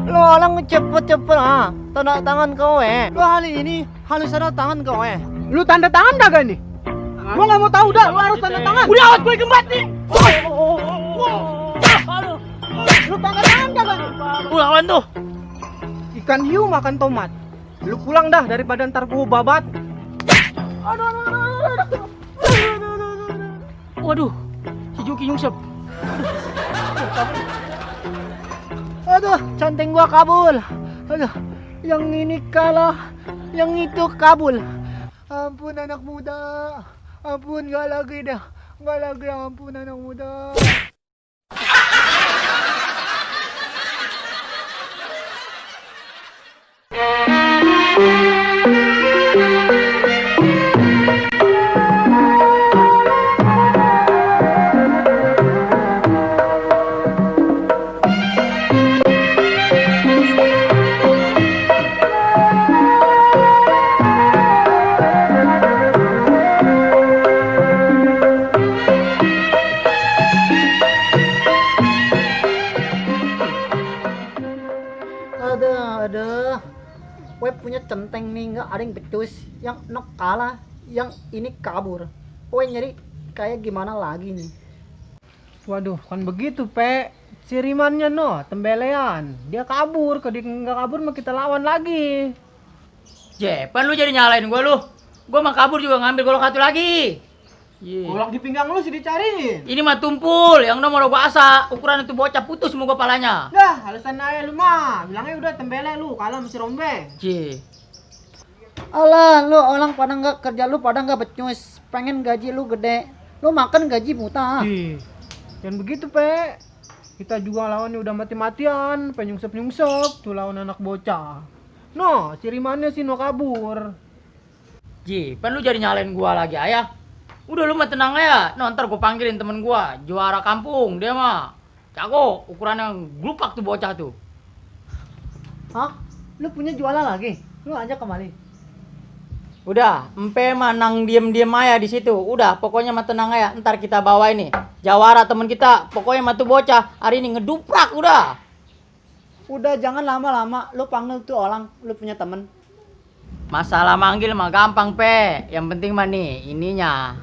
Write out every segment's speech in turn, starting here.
Lo orang cepet-cepet tanda tangan kau Lo hari ini harus tanda tangan kau Lu tanda tangan kagak nih? Gua nggak mau tahu dah, lu harus tanda tangan. Udah awas gue gembat nih. Lu tanda tangan kagak nih? Lawan tuh. Ikan hiu makan tomat. Lu pulang dah daripada ntar gua babat. Waduh, si Juki nyungsep. Aduh, canting gua kabul. Aduh, yang ini kalah, yang itu kabul. Ampun anak muda. Ampun, gak lagi dah. Gak lagi, ampun anak muda. Ada web punya centeng nih, nggak ada yang becus, yang nok kalah, yang ini kabur. Weh nyari kayak gimana lagi nih? Waduh, kan begitu, Pe. Sirimannya tembelean. Dia kabur, kalau dia nggak kabur mah kita lawan lagi. Jepan lu jadi nyalain gua lu. Gua mah kabur juga ngambil golok satu lagi. Golok di pinggang lu sih dicariin. Ini mah tumpul, yang nomor gua asa. Ukuran itu bocah putus mau gua palanya. Dah, alasan aja lu mah. Bilangnya udah tembele lu, kalah masih rombeng. Alah, lu orang pada nggak kerja, lu pada nggak becus, pengen gaji lu gede, lu makan gaji buta. Dan begitu, Pe. Kita juga lawannya udah mati-matian, penyungsep-nyungsep, tuh lawan anak bocah. Sirimannya sih kabur. Pan lu jadi nyalain gua lagi ayah. Udah lu mah tenang aja. Ntar gua panggilin temen gua, juara kampung dia mah. Jago, ukuran yang glupak tuh bocah tuh. Hah? Lu punya jualan lagi? Lu ajak kembali. Udah, empe mah nang diem-diem aja di situ. Udah, pokoknya mah tenang aja. Ntar kita bawa ini. Jawara temen kita. Pokoknya mah tuh bocah hari ini ngeduprak udah. Udah jangan lama-lama. Lu panggil tuh orang, lu punya temen. Masalah manggil mah gampang, Pe. Yang penting mah nih ininya.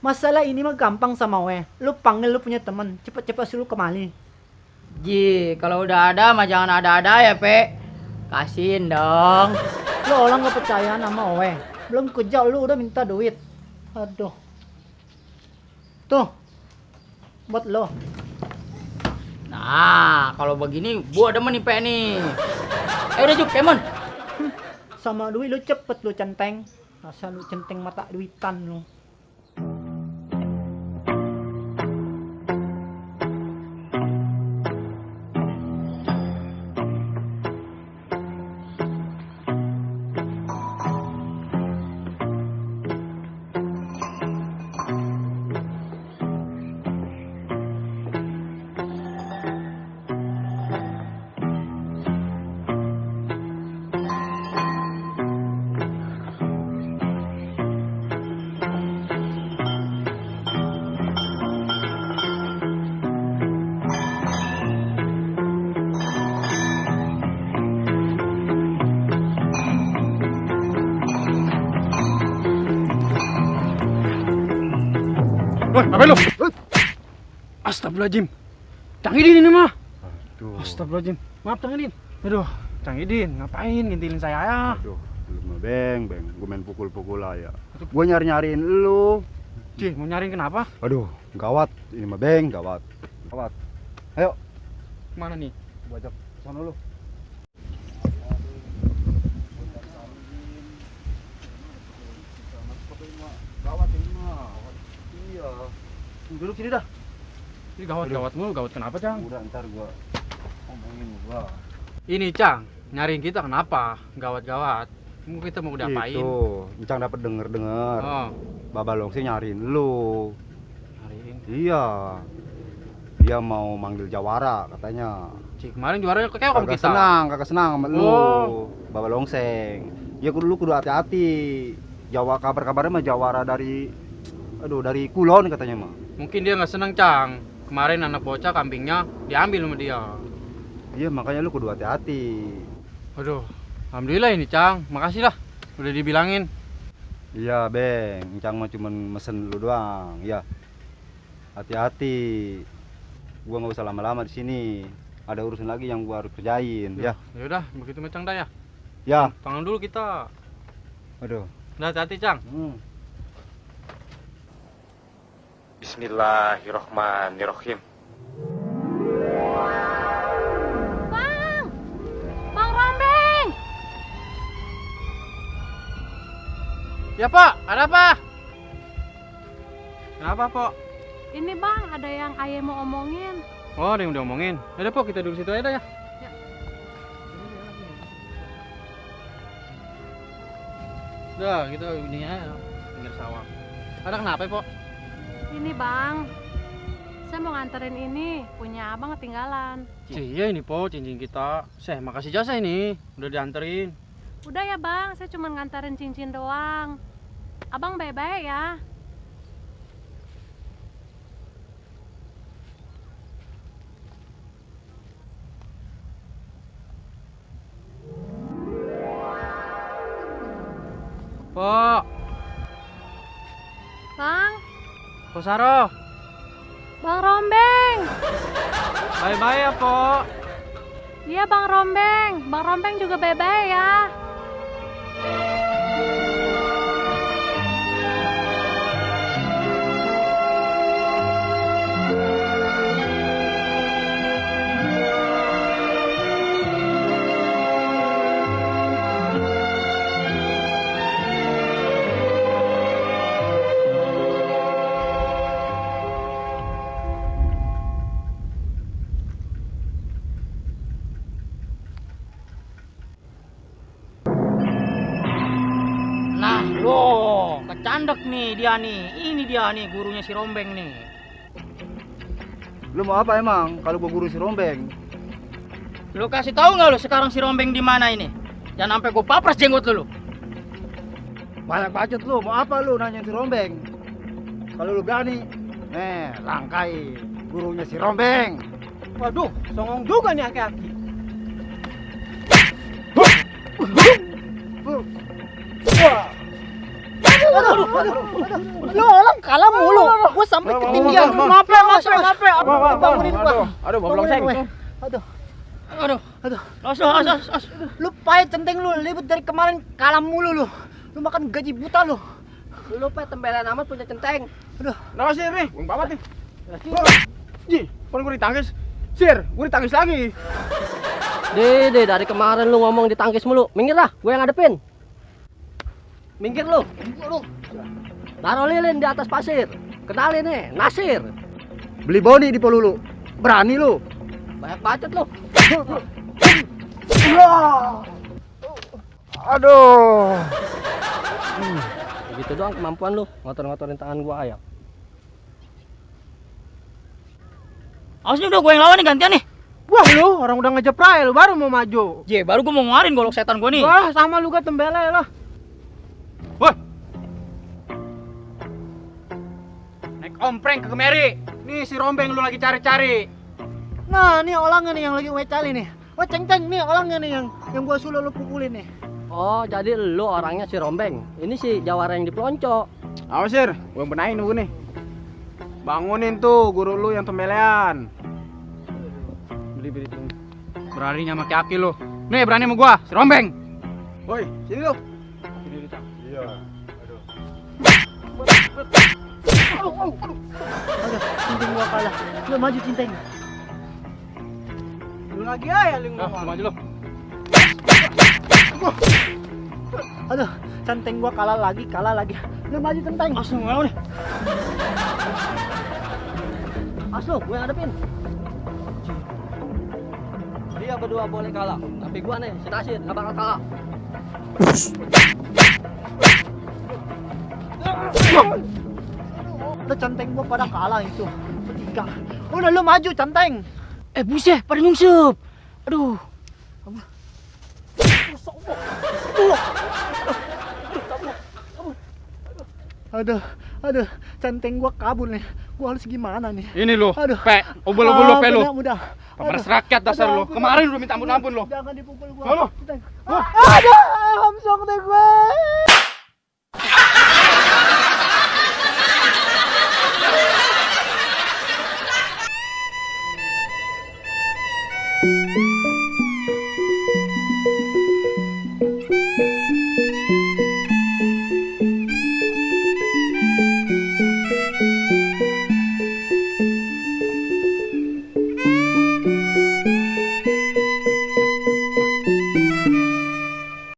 Masalah ini mah gampang sama lu panggil lu punya temen. Cepet-cepet suruh kemari. Kalau udah ada mah jangan ada-ada ya, Pe. Kasihin dong. Lu orang gak percaya sama belum kerja lu udah minta duit. Aduh. Tuh. Buat lo. Nah, kalau begini gua demen nih, Pe nih. Udah Juk, Kemon. Sama duit lu cepet lu centeng. Asal lu centeng mata duitan lu. Woi, apa lu? Astagfirullahaladzim. Cang Idin ini mah. Aduh. Astagfirullahaladzim. Maaf Cang Idin. Aduh, Cang Idin, ngapain ngintilin saya ya? Aduh, lu mah beng, gue main pukul-pukul aja. Gue nyari-nyariin lu. Mau nyariin kenapa? Aduh, gawat. Ini mah beng, gawat. Gawat. Ayo, Mana nih? gua ajak sana lu. Gawat ini mah. Iya. Duduk sini dah. Ini gawat mulu, gawat kenapa, Cang? Udah ntar gua ngomongin gua. Ini Cang, nyariin kita kenapa? Gawat-gawat. Kita mau diapain? Itu, Encang dapat denger-denger. Oh, Baba Longsing nyariin lu. nyariin. Iya. Dia mau manggil Jawara katanya. Cik, kemarin juaranya kayak om kita. Kagak senang sama lu. Oh. Baba Longseng. Ya kudu hati-hati. Kabar-kabarnya mah Jawara dari Kulon katanya mah. Mungkin dia nggak seneng Cang. Kemarin anak bocah kambingnya diambil sama dia. Iya, makanya lu kudu hati-hati. Aduh, alhamdulillah ini Cang. Makasih lah, udah dibilangin. Iya, Beng. Encang mah cuman mesen lu doang. Ya. Hati-hati. Gua nggak usah lama-lama di sini. Ada urusan lagi yang gua harus kerjain, ya. Ya udah, begitu Cang dah ya. Ya. Tangan dulu kita. Aduh. Udah hati-hati Cang. Bismillahirrohmanirrohim. Bang Rombeng. Ya Pak, ada apa? Kenapa Pak? Ini bang, ada yang ayah mau omongin. Oh, ada yang udah ngomongin. Ya udah Pak, kita duduk situ aja dah ya. Udah, kita ini aja, pinggir sawah. Ada kenapa Pak? Ini bang, saya mau nganterin ini, punya abang ketinggalan. Iya ini Po, cincin kita. Makasih jasa ini, udah dianterin. Udah ya bang, saya cuma nganterin cincin doang. Abang baik-baik ya. Po, Bang, Po Saro. Bang Rombeng. Bye-bye ya Po. Iya bang Rombeng, bang Rombeng juga baik-baik ya. Nah, loh, kecandek nih dia nih. Ini dia nih gurunya si Rombeng nih. Lu mau apa emang kalau gua guru si Rombeng? Lu kasih tahu nggak lu sekarang si Rombeng di mana ini? Jangan sampai gua papras jenggot lu. Banyak bacot lu, mau apa lu nanya si Rombeng? Kalau lu berani, langkai gurunya si Rombeng. Waduh, songong juga nih aki-aki. Lu orang kalah mulu. Gua sampai ketinggian. Maaf ya. Bangunin gua. Aduh, Bangunin gue. Aduh. Os. Lu pahit centeng lu, libut dari kemarin kalah mulu lu. Lu makan gaji buta lu. Lu Pak tembelan amat punya centeng. Aduh. Kenapa sih nih? Bang Babat nih. Ji, kan gue ditangkis. Sir, gue ditangkis lagi. Dede, dari kemarin lu ngomong ditangkis mulu. Minggir lah, gue yang ngadepin. Minggir lu. Taruh lilin di atas pasir. Kenalin nih, Nasir. Beli boni di Polulu. Berani lu. Banyak bacot lu. Aduh. Begitu doang kemampuan lu, ngotor-ngotorin tangan gua ayo. Awas nih udah gue yang lawan nih gantian nih. Wah lu, orang udah ngejeprai lu baru mau maju. Je, baru gue mau ngeluarin golok setan gue nih. Wah, sama lu gak tembelai lah. Woi. Naik ompreng ke kemeri. Nih si Rombeng lu lagi cari-cari. Nah, nih orangnya nih yang lagi gue cari nih. Wah, ceng-ceng nih orangnya nih yang gua suruh lu pukulin nih. Oh, jadi lu orangnya si Rombeng. Ini si Jawara yang dipelonco. Awas Sir, gue benahin nunggu nih. Bangunin tuh guru lu yang tembelean. Beli tuh. Beraninya sama kaki lu. Nih berani sama gua, si Rombeng. Woi, sini lu. Sini lu, Cang. Iya. Aduh, cincin gua kalah. Lu maju cincin. Lu lagi aja lu maju lu. Aduh, centeng gua kalah lagi. Lu maju centeng. Awas lu ngelawan nih. As lu, gue yang ngadepin. Dia berdua boleh kalah, tapi gua nih, si Nasir, nggak bakal kalah. Udah centeng gua pada kalah itu. Bertiga. Udah lu maju centeng. Buset, pada nyungsep. Aduh. Aduh, centeng gua kabur nih. Gua harus gimana nih? Ini lo, Aduh. pe, ubel-ubel lo, pe lo. Udah. Pemeras rakyat dasar lo. Kemarin udah minta ampun-ampun lo. Jangan dipukul gua. Halo. Centeng.